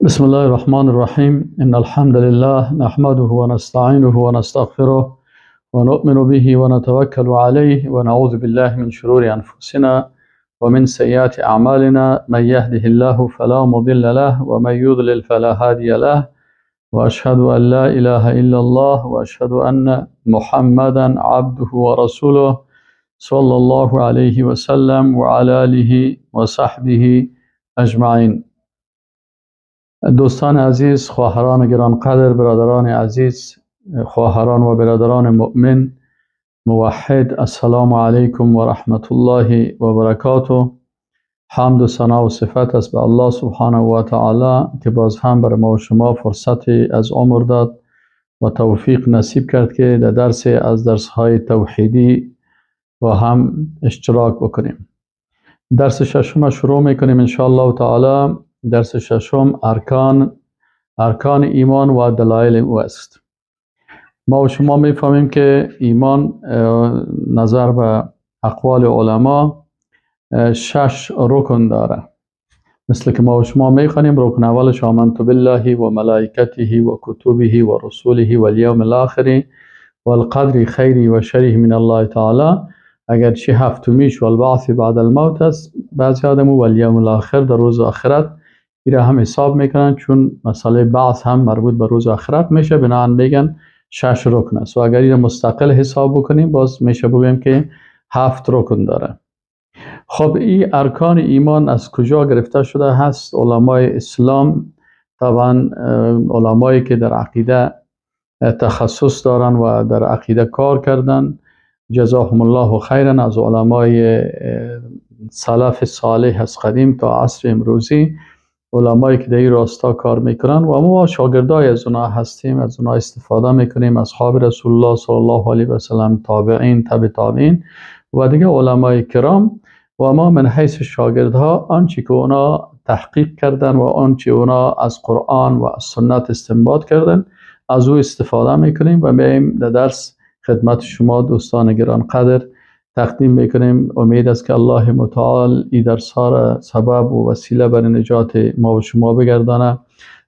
بسم الله الرحمن الرحیم. ان الحمد لله نحمده ونستعینه ونستغفره ونؤمن به ونتوکل علیه ونعوذ بالله من شرور انفسنا ومن سیئات اعمالنا. من یهده الله فلا مضل له ومن یضلل فلا هادی له، واشهد ان لا اله الا الله واشهد ان محمدا عبده ورسوله صلی الله علیه وسلم وعلى آله وصحبه اجمعین. دوستان عزیز، خواهران گرانقدر، برادران عزیز، خواهران و برادران مؤمن موحد، السلام علیکم و رحمت الله و برکاته. حمد و ثنا و صفت است به الله سبحانه و تعالی که باز هم بر ما و شما فرصتی از عمر داد و توفیق نصیب کرد که در درس از درس‌های توحیدی با هم اشتراک بکنیم. درس ششم شروع میکنیم ان شاء الله تعالی. درس ششم ارکان ایمان و دلایل او است. ما و شما میفهمیم که ایمان نظر به اقوال علما شش رکن داره. مثل که ما و شما میخوانیم، رکن اولش آمنت بالله و ملائکته و کتبه و رسوله و الیوم الاخر و القدر خیری و شره من الله تعالی. اگرچه هفتمیش و البعث بعد الموت است، بعضی آدمو و الیوم الاخر در روز آخرت ایره هم حساب میکنن، چون مسئله بعث هم مربوط به روز آخرت میشه، بنابراین میگن شش رکن است. و اگر ایره مستقل حساب بکنیم باز میشه بگیم که هفت رکن داره. خب این ارکان ایمان از کجا گرفته شده هست؟ علمای اسلام، طبعا علمایی که در عقیده تخصص دارن و در عقیده کار کردن، جزاهم الله خیرا، از علمای سلف صالح از قدیم تا عصر امروزی، علمایی که در این راستا کار میکنن و ما شاگردای از اونا هستیم، از اونا استفاده میکنیم، اصحاب رسول الله صلی الله علیه و سلم، تابعین، تبع تابعین و دیگه علمای کرام. و ما من حیث شاگردها آنچه که اونا تحقیق کردن و آنچه اونا از قرآن و از سنت استنباط کردن از او استفاده میکنیم و میایم در درس خدمت شما دوستان گرانقدر تقدیم میکنیم. امید است که الله متعال این درس ها را سبب و وسیله بر نجات ما و شما بگردانه.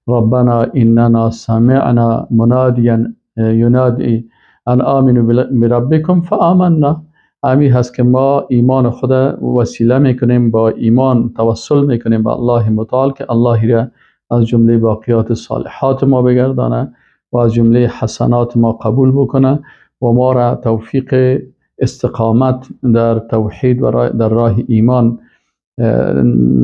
ربنا اننا سمعنا منادیا ینادی ان آمنوا بربکم فآمنا. امی هست که ما ایمان خود وسیله میکنیم، با ایمان توسل میکنیم به الله متعال که الله را از جمله باقیات صالحات ما بگردانه و از جمله حسنات ما قبول بکنه و ما را توفیق استقامت در توحید و در راه ایمان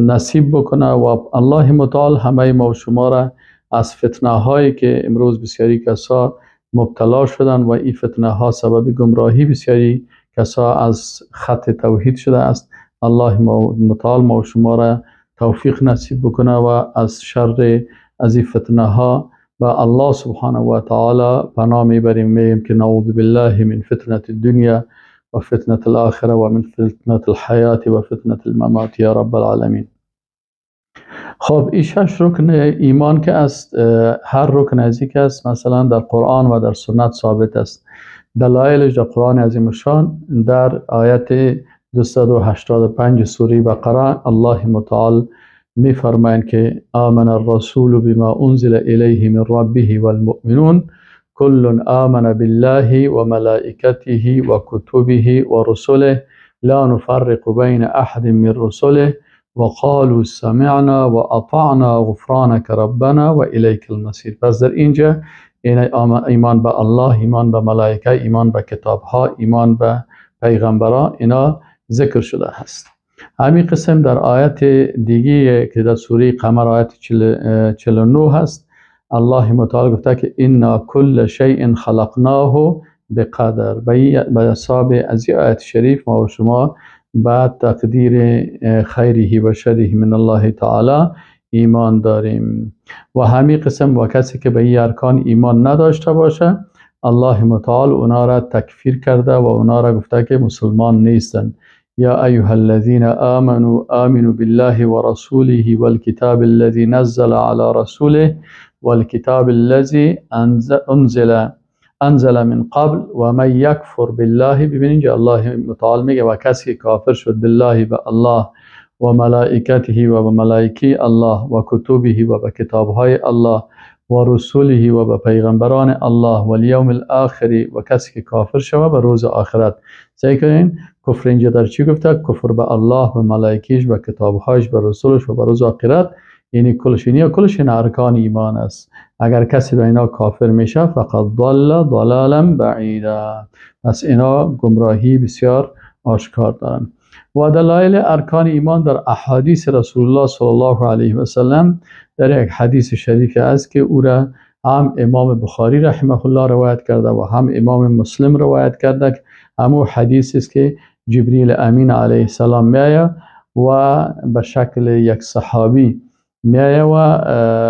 نصیب بکنه و الله متعال همه ما و شما را از فتنه هایی که امروز بسیاری کسا مبتلا شدن و این فتنه ها سبب گمراهی بسیاری کسا از خط توحید شده است، الله متعال ما و شما را توفیق نصیب بکنه و از شر از این فتنه ها و الله سبحانه و تعالی پناه میبریم. میگیم که نعوذ بالله من فتنة الدنیا و فتنة الاخره و من فتنة الحیات و فتنة الممات یا رب العالمین. خب این شش رکن ایمان که است، هر رکن از یک است مثلا در قرآن و در سنت ثابت است. دلایلش در قرآن عظیم الشان در آیت 285 سوره بقره الله متعال میفرمایند که آمن الرسول بما انزل الیه من ربه والمؤمنون كل آمن بالله وملائكته وكتبه ورسله لا نفرق بين احد من رسله وقالوا سمعنا واطعنا غفرانك ربنا واليك المصير. پس در اینجا ایمان به الله، ایمان به ملائکه، ایمان به کتابها، ایمان به پیغمبران، اینا ذکر شده هست. همین قسم در آیت دیگه که در سوره قمر آیت 49 هست، الله متعال گفته که انا کل شیء خلقناه بقدر. به حساب از این آیت شریف ما و شما به تقدیر خیره و شره من الله تعالی ایمان داریم. و همین قسم و کسی که به این ارکان ایمان نداشته باشه، الله متعال اونا را تکفیر کرده و اونا را گفته که مسلمان نیستن. یا ایها الذین آمنوا آمنوا بالله ورسوله والکتاب الذی نزل علی رسوله والکتاب الذی انزل من قبل و من یکفر بالله. ببینید اینجا الله متعال میگه و کسی که کافر شد بالله به الله و ملائکته و به ملائکه الله و کتبه و به کتابهای الله و رسوله و به پیغمبران الله و الیوم الاخر و کسی که کافر شوه به روز آخرت. سعی کنین کفر اینجا در چی گفته؟ کفر به الله و ملائکهش و کتابهایش به رسولش و به روز آخرت، یعنی کلش، یعنی کلش این ارکان ایمان است. اگر کسی به اینا کافر میشه فقد ضل ضلالا بعیدا، پس اینا گمراهی بسیار آشکار دارن. و دلایل ارکان ایمان در احادیث رسول الله صلی الله علیه و سلم در یک حدیث شریف است که او را هم امام بخاری رحمه الله روایت کرده و هم امام مسلم روایت کرده. همو حدیث است که جبریل امین علیه السلام میآید و به شکل یک صحابی میآید و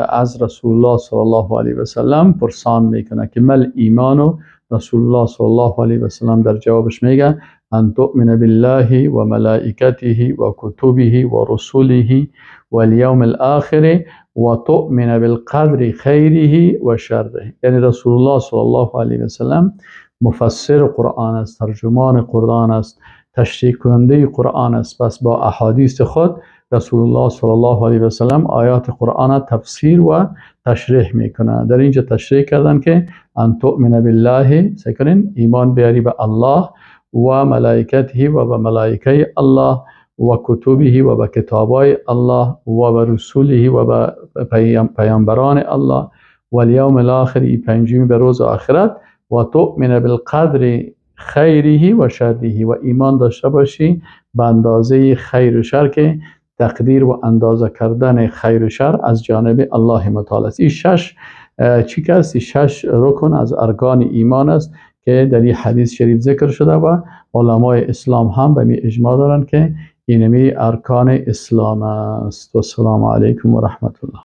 از رسول الله صلی الله علیه و سلم پرسان میکنه که مل ایمان. رسول الله صلی الله علیه و سلم در جوابش میگه ان تؤمن بالله و ملائکته و کتبه و رسوله و الیوم الاخر و تؤمن بالقدر خیره و شره. یعنی رسول الله صلی الله علیه و سلم مفسر قرآن است، ترجمان قرآن است، تشریح کننده قرآن است. پس با احادیث خود رسول الله صلی الله علیه و سلم آیات قرآن تفسیر و تشریح میکنه. در اینجا تشریح کردن که ان تؤمن بالله، سکنین ایمان بیاری به الله و ملائکته و به ملائکه الله و کتبه و به کتابای الله و به رسوله و به پیامبران الله و الیوم الاخر، پنجمی به روز آخرت، و تؤمن بالقدر خیره و شره و ایمان داشته باشی به اندازه خیر و شر که تقدیر و اندازه کردن خیر و شر از جانب الله متعال است. این شش چی که است؟ شش رکن از ارکان ایمان است که در این حدیث شریف ذکر شده و علمای اسلام هم به می اجماع دارند که اینمی ارکان اسلام است. و السلام علیکم و رحمت الله.